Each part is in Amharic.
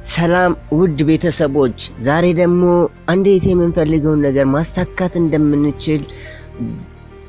ሰላም ውድ ቤተሰቦች፣ ዛሬ ደግሞ እንዴት የምንፈልገውን ነገር ማሳካት እንደምንችል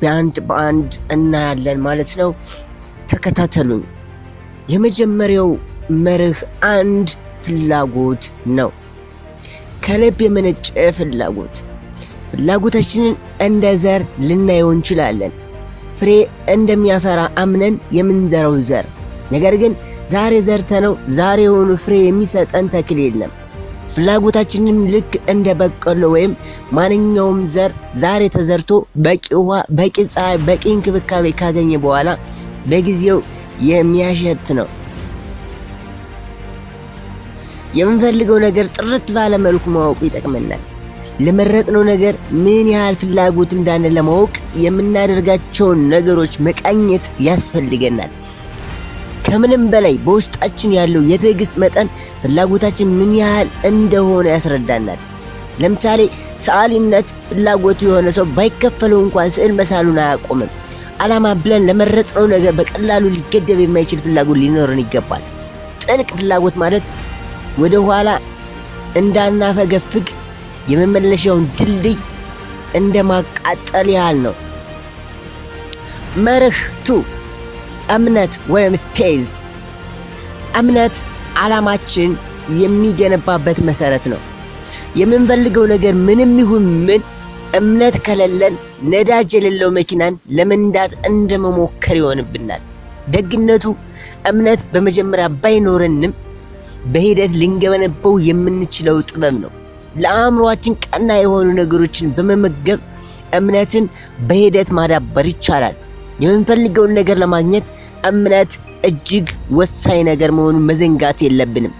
በአንድ በአንድ እናያለን ማለት ነው። ተከታተሉኝ። የመጀመሪያው መርህ አንድ ፍላጎት ነው። ከልብ የመነጨ ፍላጎት። ፍላጎታችንን እንደ ዘር ልናየው እንችላለን። ፍሬ እንደሚያፈራ አምነን የምንዘራው ዘር። ነገር ግን ዛሬ ዘርተነው ዛሬውኑ ፍሬ የሚሰጠን ተክል የለም። ፍላጎታችንም ልክ እንደ በቆሎ ወይም ማንኛውም ዘር ዛሬ ተዘርቶ በቂ ውሃ፣ በቂ ፀሐይ፣ በቂ እንክብካቤ ካገኘ በኋላ በጊዜው የሚያሸት ነው። የምንፈልገው ነገር ጥርት ባለ መልኩ ማወቁ ይጠቅመናል። ለመረጥነው ነገር ምን ያህል ፍላጎት እንዳለ ለማወቅ የምናደርጋቸውን ነገሮች መቃኘት ያስፈልገናል። ከምንም በላይ በውስጣችን ያለው የትዕግስት መጠን ፍላጎታችን ምን ያህል እንደሆነ ያስረዳናል። ለምሳሌ ሰዓሊነት ፍላጎቱ የሆነ ሰው ባይከፈለው እንኳን ስዕል መሳሉን አያቆምም። ዓላማ ብለን ለመረጥነው ነገር በቀላሉ ሊገደብ የማይችል ፍላጎት ሊኖረን ይገባል። ጥልቅ ፍላጎት ማለት ወደ ኋላ እንዳናፈገፍግ የመመለሻውን ድልድይ እንደ ማቃጠል ያህል ነው። መርህ 2፣ እምነት ወይም faith። እምነት ዓላማችን የሚገነባበት መሰረት ነው። የምንፈልገው ነገር ምንም ይሁን ምን እምነት ከሌለን ነዳጅ የሌለው መኪናን ለመንዳት እንደመሞከር ይሆንብናል። ደግነቱ እምነት በመጀመሪያ ባይኖረንም በሂደት ልንገነባው የምንችለው ጥበብ ነው። ለአእምሯችን ቀና የሆኑ ነገሮችን በመመገብ እምነትን በሂደት ማዳበር ይቻላል። የምንፈልገውን ነገር ለማግኘት እምነት እጅግ ወሳኝ ነገር መሆኑን መዘንጋት የለብንም።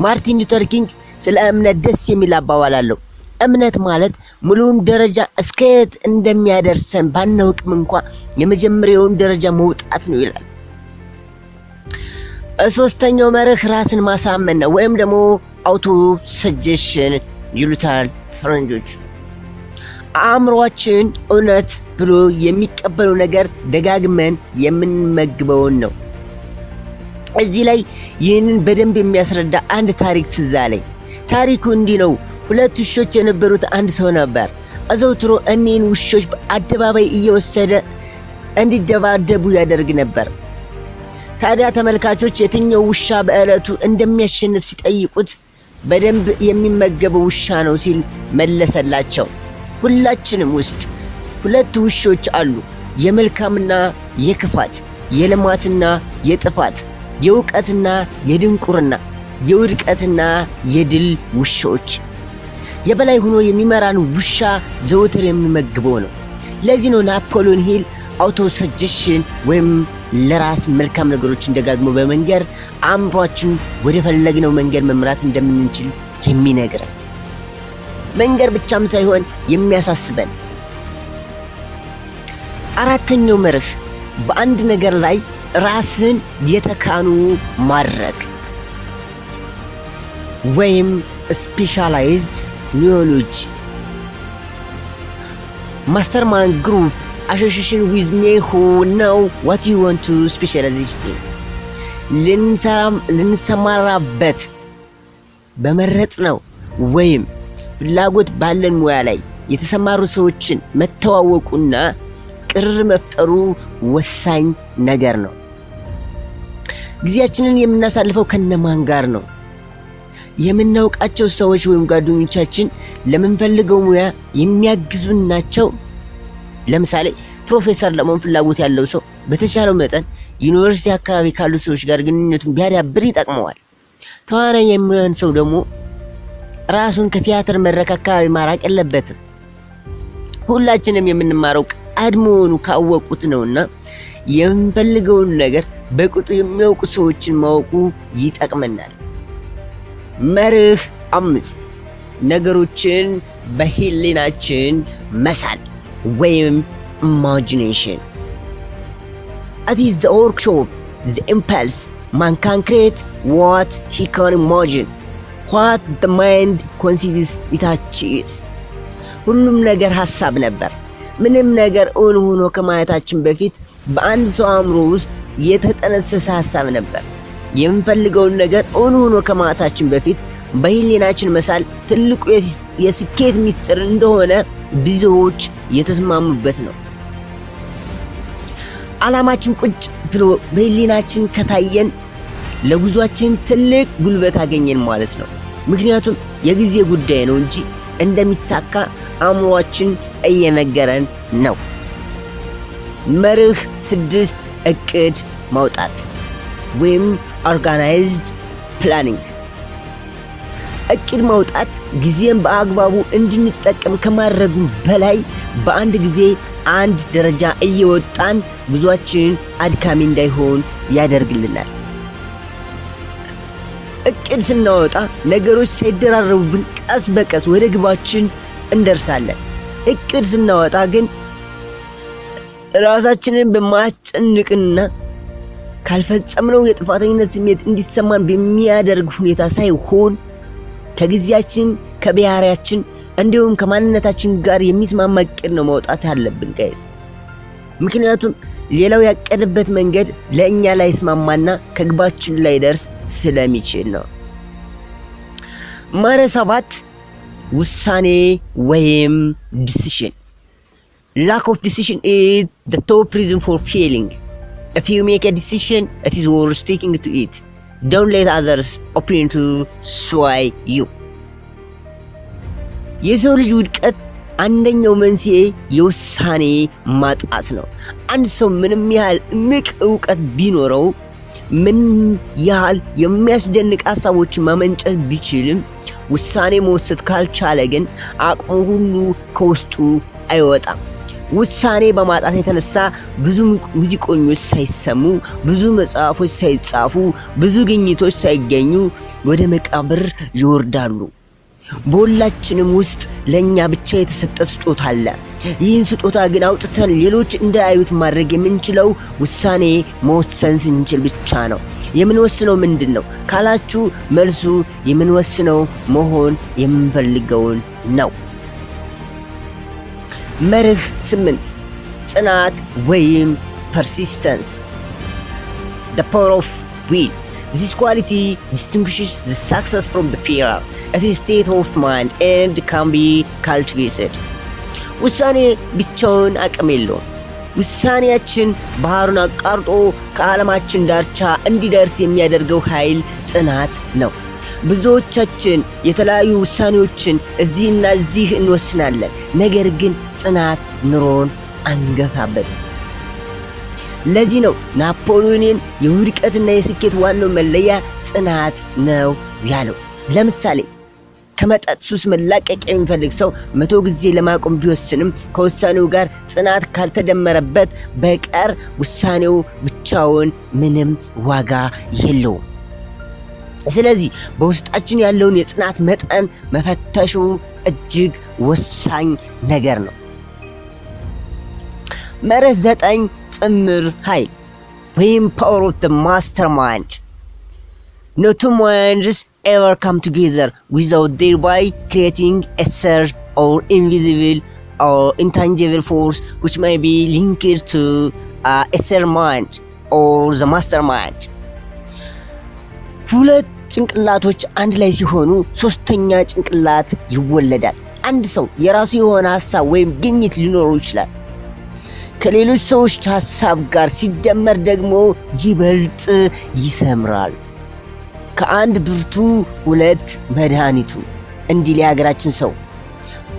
ማርቲን ሉተር ኪንግ ስለ እምነት ደስ የሚል አባባል አለው። እምነት ማለት ሙሉውን ደረጃ እስከ የት እንደሚያደርሰን ባናውቅም እንኳ የመጀመሪያውን ደረጃ መውጣት ነው ይላል። ሶስተኛው መርህ ራስን ማሳመን ነው ወይም ደግሞ auto suggestion ይሉታል ፈረንጆች። አእምሯችን እውነት ብሎ የሚቀበለው ነገር ደጋግመን የምንመግበውን ነው። እዚህ ላይ ይህንን በደንብ የሚያስረዳ አንድ ታሪክ ትዝ አለኝ። ታሪኩ እንዲህ ነው። ሁለት ውሾች የነበሩት አንድ ሰው ነበር። አዘውትሮ እኒህን ውሾች በአደባባይ እየወሰደ እንዲደባደቡ ያደርግ ነበር። ታዲያ ተመልካቾች የትኛው ውሻ በዕለቱ እንደሚያሸንፍ ሲጠይቁት በደንብ የሚመገበው ውሻ ነው ሲል መለሰላቸው። ሁላችንም ውስጥ ሁለት ውሾች አሉ። የመልካምና የክፋት፣ የልማትና የጥፋት፣ የእውቀትና የድንቁርና፣ የውድቀትና የድል ውሾች። የበላይ ሆኖ የሚመራን ውሻ ዘወትር የሚመግበው ነው። ለዚህ ነው ናፖሊዮን ሂል auto suggestion ወይም ለራስ መልካም ነገሮችን ደጋግሞ በመንገር አእምሯችን ወደ ፈለግነው መንገድ መምራት እንደምንችል የሚነግረን። መንገር ብቻም ሳይሆን የሚያሳስበን። አራተኛው መርህ በአንድ ነገር ላይ ራስን የተካኑ ማድረግ ወይም specialized knowledge። Mastermind group association with men who know what you want to specialization። ልንሰማራበት በመረጥነው ወይም ፍላጎት ባለን ሙያ ላይ የተሰማሩ ሰዎችን መተዋወቁና ቅርርብ መፍጠሩ ወሳኝ ነገር ነው። ጊዜያችንን የምናሳልፈው ከነማን ጋር ነው? የምናውቃቸው ሰዎች ወይም ጓደኞቻችን ለምንፈልገው ሙያ የሚያግዙን ናቸው? ለምሳሌ ፕሮፌሰር ለመሆን ፍላጎት ያለው ሰው በተቻለው መጠን ዩኒቨርሲቲ አካባቢ ካሉ ሰዎች ጋር ግንኙነቱን ቢያዳብር ይጠቅመዋል። ተዋናይ የሚሆን ሰው ደግሞ ራሱን ከቲያትር መድረክ አካባቢ ማራቅ የለበትም። ሁላችንም የምንማረው ቀድሞውኑ ካወቁት ነውና የምንፈልገውን ነገር በቅጡ የሚያውቁ ሰዎችን ማወቁ ይጠቅመናል። መርህ 5፣ ነገሮችን በህሊናችን መሳል ወይም imagination። It is the workshop, the impulse. Man can create what he can imagine. What the mind conceives, it achieves. ሁሉም ነገር ሀሳብ ነበር። ምንም ነገር እውን ሆኖ ከማየታችን በፊት በአንድ ሰው አእምሮ ውስጥ የተጠነሰሰ ሀሳብ ነበር። የምንፈልገውን ነገር እውን ሆኖ ከማየታችን በፊት በህሊናችን መሳል ትልቁ የስኬት ሚስጥር እንደሆነ ብዙዎች የተስማሙበት ነው። ዓላማችን ቁጭ ብሎ በህሊናችን ከታየን ለጉዟችን ትልቅ ጉልበት አገኘን ማለት ነው። ምክንያቱም የጊዜ ጉዳይ ነው እንጂ እንደሚሳካ አእምሯችን እየነገረን ነው። መርህ 6፣ እቅድ ማውጣት ወይም organized planning። እቅድ ማውጣት ጊዜን በአግባቡ እንድንጠቀም ከማድረጉም በላይ በአንድ ጊዜ አንድ ደረጃ እየወጣን ጉዟችንን አድካሚ እንዳይሆን ያደርግልናል። እቅድ ስናወጣ ነገሮች ሳይደራረቡብን ቀስ በቀስ ወደ ግባችን እንደርሳለን። እቅድ ስናወጣ ግን ራሳችንን በማያስጨንቅና ካልፈጸምነው የጥፋተኝነት ስሜት እንዲሰማን በሚያደርግ ሁኔታ ሳይሆን ከጊዜያችን፣ ከባህሪያችን እንዲሁም ከማንነታችን ጋር የሚስማማ እቅድ ነው ማውጣት ያለብን guys። ምክንያቱም ሌላው ያቀደበት መንገድ ለእኛ ላይስማማና ከግባችን ላይደርስ ስለሚችል ነው። መርህ 7፣ ውሳኔ ወይም decision። Lack of decision is the top reason for failing. If you make a decision, it is worth sticking to it. Don't let others' opinion to sway you. የሰው ልጅ ውድቀት አንደኛው መንስኤ የውሳኔ ማጣት ነው። አንድ ሰው ምንም ያህል እምቅ እውቀት ቢኖረው፣ ምን ያህል የሚያስደንቅ ሀሳቦችን ማመንጨት ቢችልም፣ ውሳኔ መወሰን ካልቻለ ግን አቅሙ ሁሉ ከውስጡ አይወጣም። ውሳኔ በማጣት የተነሳ ብዙ ሙዚቀኞች ሳይሰሙ፣ ብዙ መጽሐፎች ሳይጻፉ፣ ብዙ ግኝቶች ሳይገኙ ወደ መቃብር ይወርዳሉ። በሁላችንም ውስጥ ለእኛ ብቻ የተሰጠ ስጦታ አለ። ይህን ስጦታ ግን አውጥተን ሌሎች እንዳያዩት ማድረግ የምንችለው ውሳኔ መወሰን ስንችል ብቻ ነው። የምንወስነው ምንድን ነው ካላችሁ፣ መልሱ የምንወስነው መሆን የምንፈልገውን ነው። መርህ 8፣ ጽናት ወይም persistence, the power of will. This quality distinguishes the success from the failure. It is state of mind and can be cultivated. ውሳኔ ብቻውን አቅም የለውም። ውሳኔያችን ባህሩን አቋርጦ ከዓላማችን ዳርቻ እንዲደርስ የሚያደርገው ኃይል ጽናት ነው። ብዙዎቻችን የተለያዩ ውሳኔዎችን እዚህና እዚህ እንወስናለን። ነገር ግን ጽናት ኖሮን አንገፋበትም። ለዚህ ነው ናፖሊዮን የውድቀትና የስኬት ዋናው መለያ ጽናት ነው ያለው። ለምሳሌ ከመጠጥ ሱስ መላቀቅ የሚፈልግ ሰው 100 ጊዜ ለማቆም ቢወስንም ከውሳኔው ጋር ጽናት ካልተደመረበት በቀር ውሳኔው ብቻውን ምንም ዋጋ የለውም። ስለዚህ በውስጣችን ያለውን የጽናት መጠን መፈተሹ እጅግ ወሳኝ ነገር ነው። መርህ 9፣ ጥምር ኃይል ወይም power of the mastermind። No two minds ever come together without thereby creating a third or invisible or intangible force which may be linked to a third mind or the mastermind. ሁለት ጭንቅላቶች አንድ ላይ ሲሆኑ ሶስተኛ ጭንቅላት ይወለዳል። አንድ ሰው የራሱ የሆነ ሀሳብ ወይም ግኝት ሊኖረው ይችላል። ከሌሎች ሰዎች ሀሳብ ጋር ሲደመር ደግሞ ይበልጥ ይሰምራል። ከአንድ ብርቱ ሁለት መድኃኒቱ እንዲል የሀገራችን ሰው፣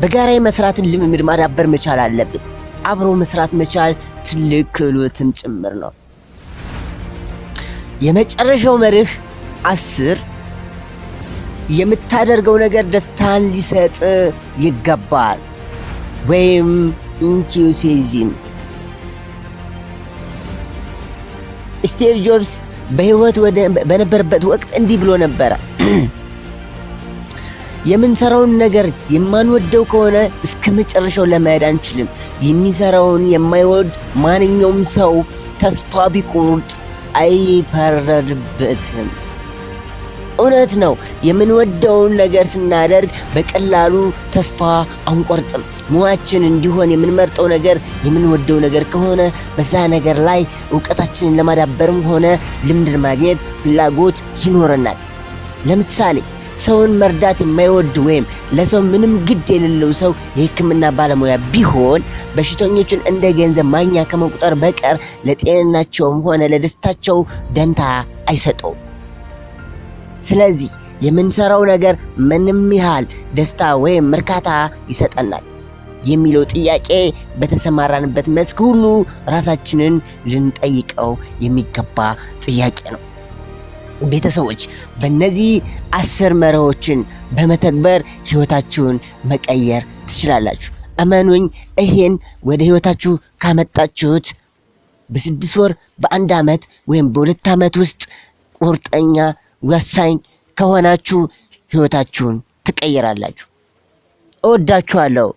በጋራ የመስራትን ልምምድ ማዳበር መቻል አለብን። አብሮ መስራት መቻል ትልቅ ክህሎትም ጭምር ነው። የመጨረሻው መርህ 10፣ የምታደርገው ነገር ደስታን ሊሰጥ ይገባል ወይም enthusiasm። ስቲቭ ጆብስ በህይወት በነበረበት ወቅት እንዲህ ብሎ ነበረ። የምንሰራውን ነገር የማንወደው ከሆነ እስከ መጨረሻው ለመሄድ አንችልም። የሚሰራውን የማይወድ ማንኛውም ሰው ተስፋ ቢቆርጥ አይፈረድበትም። እውነት ነው። የምንወደውን ነገር ስናደርግ በቀላሉ ተስፋ አንቆርጥም። ሙያችን እንዲሆን የምንመርጠው ነገር የምንወደው ነገር ከሆነ በዛ ነገር ላይ እውቀታችንን ለማዳበርም ሆነ ልምድን ማግኘት ፍላጎት ይኖረናል። ለምሳሌ ሰውን መርዳት የማይወድ ወይም ለሰው ምንም ግድ የሌለው ሰው የሕክምና ባለሙያ ቢሆን በሽተኞችን እንደ ገንዘብ ማግኛ ከመቁጠር በቀር ለጤንናቸውም ሆነ ለደስታቸው ደንታ አይሰጠውም። ስለዚህ የምንሰራው ነገር ምንም ያህል ደስታ ወይም እርካታ ይሰጠናል የሚለው ጥያቄ በተሰማራንበት መስክ ሁሉ ራሳችንን ልንጠይቀው የሚገባ ጥያቄ ነው። ቤተሰቦች፣ በእነዚህ 10 መርሆችን በመተግበር ህይወታችሁን መቀየር ትችላላችሁ። እመኑኝ፣ ይሄን ወደ ህይወታችሁ ካመጣችሁት በ6 ወር፣ በ1 ዓመት ወይም በ2 ዓመት ውስጥ ቁርጠኛ ወሳኝ ከሆናችሁ ህይወታችሁን ትቀይራላችሁ። እወዳችኋለሁ።